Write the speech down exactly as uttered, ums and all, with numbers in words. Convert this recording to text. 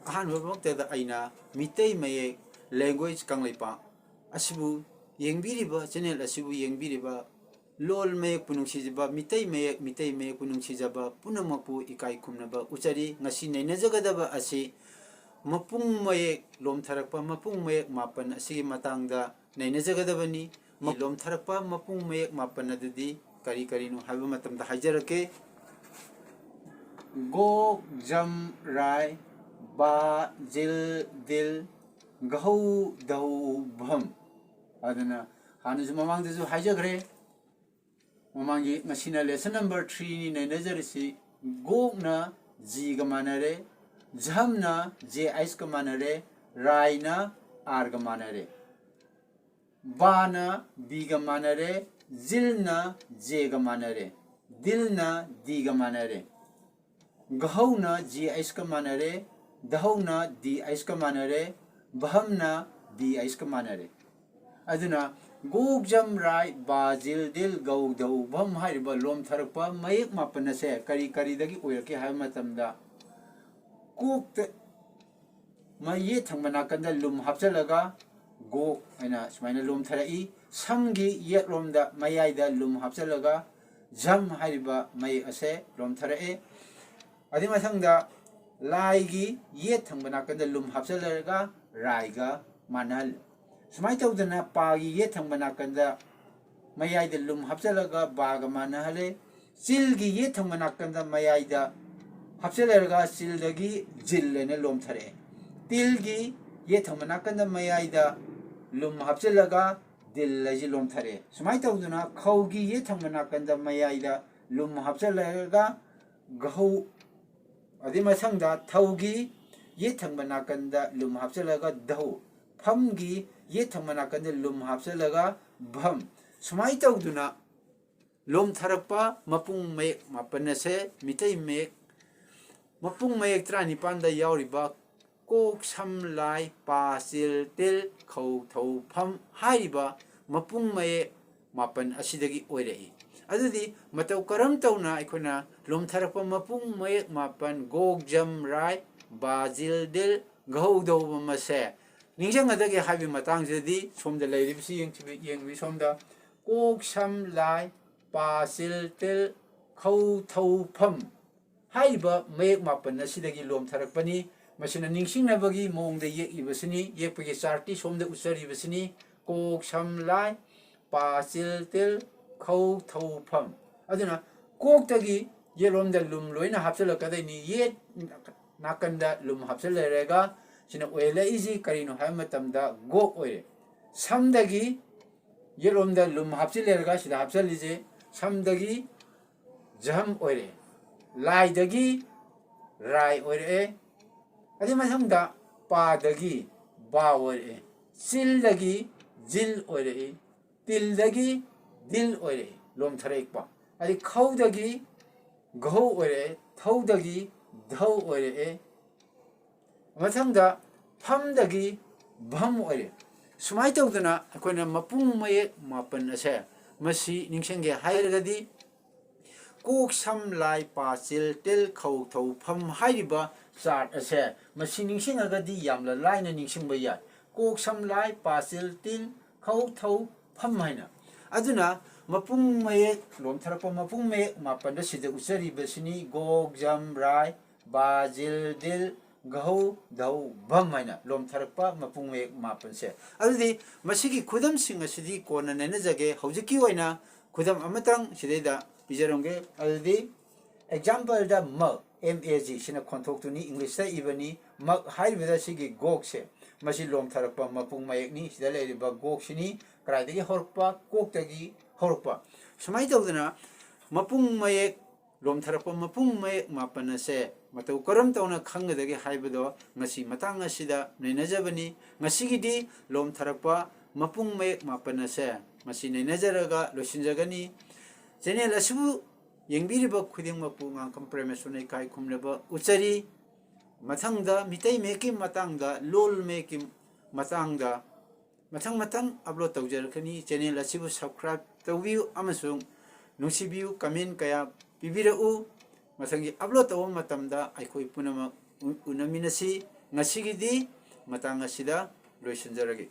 ꯑꯍꯥꯟꯕꯃꯛꯇꯗ ꯑꯩꯅ ꯃꯤꯇꯩ ꯃꯌꯦꯛ language ꯀꯪꯂꯩꯄꯥꯛ ꯑꯁꯤꯕꯨ ꯌꯦꯡꯕꯤꯔꯤꯕ, channel ꯑꯁꯤꯕꯨ ꯌꯦꯡꯕꯤꯔꯤꯕ, ꯂꯣꯜ ꯃꯌꯦꯛꯄꯨ ꯅꯨꯡꯁꯤꯖꯕ, ꯃꯤꯇꯩ ꯃꯌꯦꯛ, ꯃꯤꯇꯩ ꯃꯌꯦꯛꯄꯨ ꯅꯨꯡꯁꯤꯖꯕ ꯄꯨꯝꯅꯃꯛꯄꯨ ꯏꯀꯥꯏ ꯈꯨꯝꯅꯕ ꯎꯠꯆꯔꯤ꯫ ꯉꯁꯤ ꯅꯩꯅꯖꯒꯗꯕ ꯑꯁꯤ ꯃꯄꯨꯡ ꯃꯌꯦꯛ, ꯂꯣꯝꯊꯔꯛꯄ ꯃꯄꯨꯡ ꯃꯌꯦꯛ ꯃꯥꯄꯟ ꯑꯁꯤꯒꯤ ꯃꯇꯥꯡꯗ ꯅꯩꯅꯖꯒꯗꯕꯅꯤ꯫ ꯂꯣꯝꯊꯔꯛꯄ ꯃꯄꯨꯡ ꯃꯌꯦꯛ ꯃꯥꯄꯟ ꯑꯗꯨꯗꯤ ꯀꯔꯤ ꯀꯔꯤꯅꯣ ꯍꯥꯏꯕ ꯃꯇꯝꯗ ꯍꯥꯏꯖꯔꯛꯀꯦ꯫ ꯒꯣꯛ, ꯖꯝ, ꯔꯥꯏ, ꯕꯥ, ꯖꯤꯜ, ꯗꯤꯜ, ꯒꯍꯧ, ꯙꯧ, ꯚꯝ꯫ ꯑꯗꯨꯅ ꯍꯥꯟꯅꯁꯨ ꯃꯃꯥꯡꯗꯁꯨ ꯍꯥꯏꯖꯈ꯭ꯔꯦ꯫ ꯃꯃꯥꯡꯒꯤ, ꯉꯁꯤꯅ lesson number three ꯅꯤ ꯅꯩꯅꯖꯔꯤꯁꯤ꯫ ꯒꯣꯛꯅ ꯖꯤꯒ ꯃꯥꯟꯅꯔꯦ, ꯖꯝꯅ ꯖꯦ ꯑꯩꯆꯀ ꯃꯥꯟꯅꯔꯦ, ꯔꯥꯏꯅ ꯑꯥꯔꯒ ꯃꯥꯟꯅꯔꯦ, ꯕꯥꯅ ꯕꯤꯒ ꯃꯥꯟꯅꯔꯦ, ꯖꯤꯜꯅ ꯖꯦꯒ ꯃꯥꯟꯅꯔꯦ, ꯗꯤꯜꯅ ꯗꯤꯒ ꯃꯥꯟꯅꯔꯦ, ꯒꯍꯧꯅ ꯖꯤ ꯑꯩꯆꯀ ꯃꯥꯟꯅꯔꯦ, ꯙꯍꯧꯅ ꯗꯤ ꯑꯩꯆꯀ ꯃꯥꯟꯅꯔꯦ, ꯚꯍꯝꯅ ꯕꯤ ꯑꯩꯆꯀ ꯃꯥꯟꯅꯔꯦ꯫ ꯑꯗꯨꯅ ꯒꯣꯛ, ꯖꯝ, ꯔꯥꯏ, ꯕꯥ, ꯖꯤꯜ, ꯗꯤꯜ, ꯒꯧ, ꯙꯧ, ꯚꯝ ꯍꯥꯏꯔꯤꯕ ꯂꯣꯝꯊꯔꯛꯄ ꯃꯌꯦꯛ ꯃꯥꯄꯟ ꯑꯁꯦ ꯀꯔꯤ ꯀꯔꯤꯗꯒꯤ ꯑꯣꯏꯔꯛꯀꯦ ꯍꯥꯏꯕ ꯃꯇꯝꯗ, ꯀꯣꯛꯇ ꯃ-, ꯌꯦꯠ ꯊꯪꯕ ꯅꯥꯀꯟꯗ ꯂꯨꯝ ꯍꯥꯞꯆꯜꯂꯒ ꯒꯣꯛ ꯍꯥꯏꯅ ꯁꯨꯃꯥꯏꯅ ꯂꯣꯝꯊꯔꯛꯏ꯫ ꯁꯝꯒꯤ ꯌꯦꯠꯂꯣꯝꯗ ꯃꯌꯥꯏꯗ ꯂꯨꯝ ꯍꯥꯞꯆꯜꯂꯒ ꯖꯝ ꯍꯥꯏꯔꯤꯕ ꯃꯌꯦꯛ ꯑꯁꯦ ꯂꯣꯝꯊꯔꯛꯑꯦ꯫ ꯑꯗꯨꯏ ꯃꯊꯪꯗ ꯂꯥꯏꯒꯤ ꯌꯦꯠ ꯊꯪꯕ ꯅꯥꯀꯟꯗ ꯂꯨꯝ ꯍꯥꯞꯆꯜꯂꯒ ꯔꯥꯏꯒ ꯃꯥꯟꯅꯍꯜꯂꯦ꯫ ꯁꯨꯃꯥꯏꯅ ꯇꯧꯗꯅ ꯄꯥꯒꯤ ꯌꯦꯠ ꯊꯪꯕ ꯅꯥꯀꯟꯗ ꯃꯌꯥꯏꯗ ꯂꯨꯝ ꯍꯥꯞꯆꯜꯂꯒ ꯕꯥꯒ ꯃꯥꯟꯅꯍꯜꯂꯦ꯫ ꯆꯤꯜꯒꯤ ꯌꯦꯠ ꯊꯪꯕ ꯅꯥꯀꯟꯗ ꯃꯌꯥꯏꯗ ꯍꯥꯞꯆꯜꯂꯔꯒ ꯆꯤꯜꯗꯒꯤ ꯖꯤꯜ ꯍꯥꯏꯅ ꯂꯣꯝꯊꯔꯛꯑꯦ꯫ ꯇꯤꯜꯒꯤ ꯌꯦꯠ ꯊꯪꯕ ꯅꯥꯀꯟꯗ ꯃꯌꯥꯏꯗ ꯂꯨꯝ ꯍꯥꯞꯆꯜꯂꯒ ꯗꯤꯜ ꯍꯥꯏꯁꯤ ꯂꯣꯝꯊꯔꯛꯑꯦ꯫ ꯁꯨꯃꯥꯏꯅ ꯇꯧꯗꯅ ꯈꯧꯒꯤ ꯌꯦꯠ ꯊꯪꯕ ꯅꯥꯀꯟꯗ ꯃꯌꯥꯏꯗ ꯂꯨꯝ ꯍꯥꯞꯆꯜꯂꯔꯒ ꯒꯍꯧ, ꯑꯗꯨꯏ ꯃꯊꯪꯗ ꯊꯧꯒꯤ ꯌꯦꯠ ꯊꯪꯕ ꯅꯥꯀꯟꯗ ꯂꯨꯝ ꯍꯥꯞꯆꯜꯂꯒ ꯙꯧ, ꯐꯝꯒꯤ ꯌꯦꯠ ꯊꯪꯕ ꯅꯥꯀꯟꯗ ꯂꯨꯝ ꯍꯥꯞꯆꯜꯂꯒ ꯚꯝ꯫ ꯁꯨꯃꯥꯏꯅ ꯇꯧꯗꯨꯅ ꯂꯣꯝꯊꯔꯛꯄ ꯃꯄꯨꯡ ꯃꯌꯦꯛ ꯃꯥꯄꯟ ꯑꯁꯦ ꯃꯤꯇꯩ ꯃꯌꯦꯛ ꯃꯄꯨꯡ ꯃꯌꯦꯛ ꯇꯔꯥꯅꯤꯄꯥꯟꯗ ꯌꯥꯎꯔꯤꯕ ꯀꯣꯛ, ꯁꯝ, ꯂꯥꯏ, ꯄꯥ, ꯆꯤꯜ, ꯇꯤꯜ, ꯈꯧ, ꯊꯧ, ꯐꯝ ꯍꯥꯏꯔꯤꯕ ꯃꯄꯨꯡ ꯃꯌꯦꯛ ꯃꯥꯄꯟ ꯑꯁꯤꯗꯒꯤ ꯑꯣꯏꯔꯛꯏ꯫ ꯑꯗꯨꯗꯤ ꯃꯇꯧ ꯀꯔꯝ ꯇꯧꯅ ꯑꯩꯈꯣꯏꯅ ꯂꯣꯝꯊꯔꯛꯄ ꯃꯄꯨꯡ ꯃꯌꯦꯛ ꯃꯥꯄꯟ ꯒꯣꯛ, ꯖꯝ, ꯔꯥꯏ, ꯕꯥ ꯖꯤꯜ ꯗꯤꯜ ꯘꯧ ꯙꯧ ꯚꯝ ꯑꯁꯦ ꯅꯤꯡꯁꯤꯡꯒꯗꯒꯦ ꯍꯥꯏꯕꯒꯤ ꯃꯇꯥꯡꯁꯤꯗꯗꯤ ꯁꯣꯝꯗ ꯂꯩꯔꯤꯕꯁꯤ ꯌꯦꯡꯁꯤ-, ꯌꯦꯡꯕꯤ ꯁꯣꯝꯗ꯫ ꯀꯣꯛ ꯁꯝ ꯂꯥꯏ ꯄꯥ ꯆꯤꯜ ꯇꯤꯜ ꯈꯧ ꯊꯧ ꯐꯝ ꯍꯥꯏꯔꯤꯕ ꯃꯌꯦꯛ ꯃꯥꯄꯟ ꯑꯁꯤꯗꯒꯤ ꯂꯣꯝꯊꯔꯛꯄꯅꯤ꯫ ꯃꯁꯤꯅ ꯅꯤꯡꯁꯤꯡꯅꯕꯒꯤ ꯃꯑꯣꯡꯗ ꯌꯦꯛꯏꯕꯁꯤꯅꯤ, ꯌꯦꯛꯄꯒꯤ ꯆꯥꯔꯠꯇꯤ ꯁꯣꯝꯗ ꯎꯠꯆꯔꯤꯕꯁꯤꯅꯤ꯫ ꯀꯣꯛ ꯁꯝ ꯂꯥꯏ ꯄꯥ ꯆꯤꯜ ꯇꯤꯜ ꯈꯧ ꯊꯧ ꯐꯝ꯫ ꯑꯗꯨꯅ ꯀꯣꯛꯇꯒꯤ ꯌꯦꯠꯂꯣꯝꯗ ꯂꯨꯝ ꯂꯣꯏꯅ ꯍꯥꯞꯆꯤꯜꯂꯛꯀꯗꯣꯏꯅꯤ꯫ ꯌꯦꯠ ꯅꯥꯀꯟꯗ ꯂꯨꯝ ꯍꯥꯞꯆꯤꯜꯂꯔꯒ ꯁꯤꯅ ꯑꯣꯏꯍꯜꯂꯛꯏꯁꯤ ꯀꯔꯤꯅꯣ ꯍꯥꯏꯕ ꯃꯇꯝꯗ ꯒꯣꯛ ꯑꯣꯏꯔꯦ꯫ ꯁꯝꯗꯒꯤ ꯌꯦꯠꯂꯣꯝꯗ ꯂꯨꯝ ꯍꯥꯞꯆꯤꯜꯂꯔꯒ ꯁꯤꯗ ꯍꯥꯞꯆꯤꯜꯂꯤꯁꯦ ꯁꯝꯗꯒꯤ ꯖꯍꯝ ꯑꯣꯏꯔꯛꯑꯦ, ꯂꯥꯏꯗꯒꯤ ꯔꯥꯏ ꯑꯣꯏꯔꯛꯑꯦ, ꯑꯗꯨꯏ ꯃꯊꯪꯗ ꯄꯥꯗꯒꯤ ꯕꯥ ꯑꯣꯏꯔꯛꯑꯦ, ꯆꯤꯜꯗꯒꯤ ꯖꯤꯜ ꯑꯣꯏꯔꯛꯏ, ꯇꯤꯜꯗꯒꯤ ꯗꯤꯜ ꯑꯣꯏꯔꯛꯏ, ꯂꯣꯝꯊꯔꯛꯄ꯫ ꯑꯗꯩ ꯈꯧꯗꯒꯤ ꯘꯧ ꯑꯣꯏꯔꯛꯑꯦ, ꯊꯧꯗꯒꯤ ꯙꯧ ꯑꯣꯏꯔꯛꯑꯦ, ꯃꯊꯪꯗ ꯐꯝꯗꯒꯤ ꯚꯝ ꯑꯣꯏꯔꯦ꯫ ꯁꯨꯃꯥꯏꯅ ꯇꯧꯗꯅ ꯑꯩꯈꯣꯏꯅ ꯃꯄꯨꯡ ꯃꯌꯦꯛ ꯃꯥꯄꯟ ꯑꯁꯦ ꯃꯁꯤ ꯅꯤꯡꯁꯤꯡꯒꯦ ꯍꯥꯏꯔꯒꯗꯤ ꯀꯣꯛ ꯁꯝ ꯂꯥꯏ ꯄꯥ ꯆꯤꯜ ꯇꯤꯜ ꯈꯧ ꯊꯧ ꯐꯝ ꯍꯥꯏꯔꯤꯕ ꯆꯥꯔꯠ ꯑꯁꯦ ꯃꯁꯤ ꯅꯤꯡꯁꯤꯡꯉꯒꯗꯤ ꯌꯥꯝꯅ ꯂꯥꯏꯅ ꯅꯤꯡꯁꯤꯡꯕ ꯌꯥꯏ꯫ ꯀꯣꯛ ꯁꯝ ꯂꯥꯏ ꯄꯥ ꯆꯤꯜ ꯇꯤꯜ ꯈꯧ ꯊꯧ ꯐꯝ ꯍꯥꯏꯅ꯫ ꯑꯗꯨꯅ ꯃꯄꯨꯡ ꯃꯌꯦꯛ ꯂꯣꯝꯊꯔꯛꯄ ꯃꯄꯨꯡ ꯃꯌꯦꯛ ꯃꯥꯄꯟꯗ ꯁꯤꯗ ꯎꯠꯆꯔꯤꯕꯁꯤꯅꯤ ꯒꯣꯛ ꯖꯝ ꯔꯥꯏ ꯕꯥ ꯖꯤꯜ ꯗꯤꯜ ꯘꯧ ꯙꯧ ꯚꯝ ꯍꯥꯏꯅ ꯂꯣꯝꯊꯔꯛꯄ ꯃꯄꯨꯡ ꯃꯌꯦꯛ ꯃꯥꯄꯟꯁꯦ꯫ ꯑꯗꯨꯗꯤ ꯃꯁꯤꯒꯤ ꯈꯨꯗꯝꯁꯤꯡ ꯑꯁꯤꯗꯤ ꯀꯣꯟꯅ ꯅꯩꯅꯖꯒꯦ꯫ ꯍꯧꯖꯤꯛꯀꯤ ꯑꯣꯏꯅ ꯈꯨꯗꯝ ꯑꯃꯇꯪ ꯁꯤꯗꯩꯗ ꯄꯤꯖꯔꯝꯒꯦ꯫ ꯑꯗꯨꯗꯤ ꯑꯦꯛꯖꯥꯝꯄꯜꯗ ꯃꯛ, ꯑꯦꯝ ꯑꯦ ꯖꯤ, ꯁꯤꯅ ꯈꯣꯟꯊꯣꯛꯇꯨꯅꯤ, ꯏꯪꯂꯤꯁꯇ ꯏꯕꯅꯤ꯫ ꯃꯛ ꯍꯥꯏꯔꯤꯕꯗ ꯁꯤꯒꯤ ꯒꯣꯛꯁꯦ, ꯃꯁꯤ ꯂꯣꯝꯊꯔꯛꯄ ꯃꯄꯨꯡ ꯃꯌꯦꯛꯅꯤ꯫ ꯁꯤꯗ ꯂꯩꯔꯤꯕ ꯒꯣꯛꯁꯤꯅꯤ ꯀꯗꯥꯏꯗꯒꯤ ꯍꯧꯔꯛꯄ? ꯀꯣꯛꯇꯒꯤ ꯍꯧꯔꯛꯄ꯫ ꯁꯨꯃꯥꯏꯅ ꯇꯧꯗꯅ ꯃꯄꯨꯡ ꯃꯌꯦꯛ ꯂꯣꯝꯊꯔꯛꯄ ꯃꯄꯨꯡ ꯃꯌꯦꯛ ꯃꯥꯄꯟ ꯑꯁꯦ ꯃꯇꯧ ꯀꯔꯝ ꯇꯧꯅ ꯈꯪꯒꯗꯒꯦ ꯍꯥꯏꯕꯗꯣ ꯉꯁꯤ ꯃꯇꯥꯡ ꯑꯁꯤꯗ ꯅꯩꯅꯖꯕꯅꯤ꯫ ꯉꯁꯤꯒꯤꯗꯤ ꯂꯣꯝꯊꯔꯛꯄ ꯃꯄꯨꯡ ꯃꯌꯦꯛ ꯃꯥꯄꯟ ꯑꯁꯦ ꯃꯁꯤ ꯅꯩꯅꯖꯔꯒ ꯂꯣꯏꯁꯤꯟꯖꯒꯅꯤ꯫ ꯆꯦꯅꯦꯜ ꯑꯁꯤꯕꯨ ꯌꯦꯡꯕꯤꯔꯤꯕ ꯈꯨꯗꯤꯡꯃꯛꯄꯨ ꯉꯥꯡꯈꯝ ꯄ꯭ꯔꯦꯃꯦꯁꯣꯔꯅ ꯏꯀꯥꯏ ꯈꯨꯝꯅꯕ ꯎꯠꯆꯔꯤ꯫ ꯃꯊꯪꯗ ꯃꯤꯇꯩ ꯃꯌꯦꯛꯀꯤ ꯃꯇꯥꯡꯗ, ꯂꯣꯜ ꯃꯌꯦꯛꯀꯤ ꯃꯇꯥꯡꯗ ꯃꯊꯪ ꯃꯊꯪ ꯑꯞꯂꯣꯗ ꯇꯧꯖꯔꯛꯀꯅꯤ꯫ ꯆꯦꯅꯦꯜ ꯑꯁꯤꯕꯨ ꯁꯕꯁꯀ꯭ꯔꯥꯏꯕ ꯇꯧꯕꯤꯌꯨ ꯑꯃꯁꯨꯡ ꯅꯨꯡꯁꯤꯕꯤꯌꯨ, ꯀꯃꯦꯟ ꯀꯌꯥ ꯄꯤꯕꯤꯔꯛꯎ꯫ ꯃꯊꯪꯒꯤ ꯑꯞꯂꯣꯗ ꯇꯧꯕ ꯃꯇꯝꯗ ꯑꯩꯈꯣꯏ ꯄꯨꯝꯅꯃꯛ ꯎ- ꯎꯅꯃꯤꯟꯅꯁꯤ꯫ ꯉꯁꯤꯒꯤꯗꯤ ꯃꯇꯥꯡ ꯑꯁꯤꯗ ꯂꯣꯏꯁꯤꯟꯖꯔꯒꯦ꯫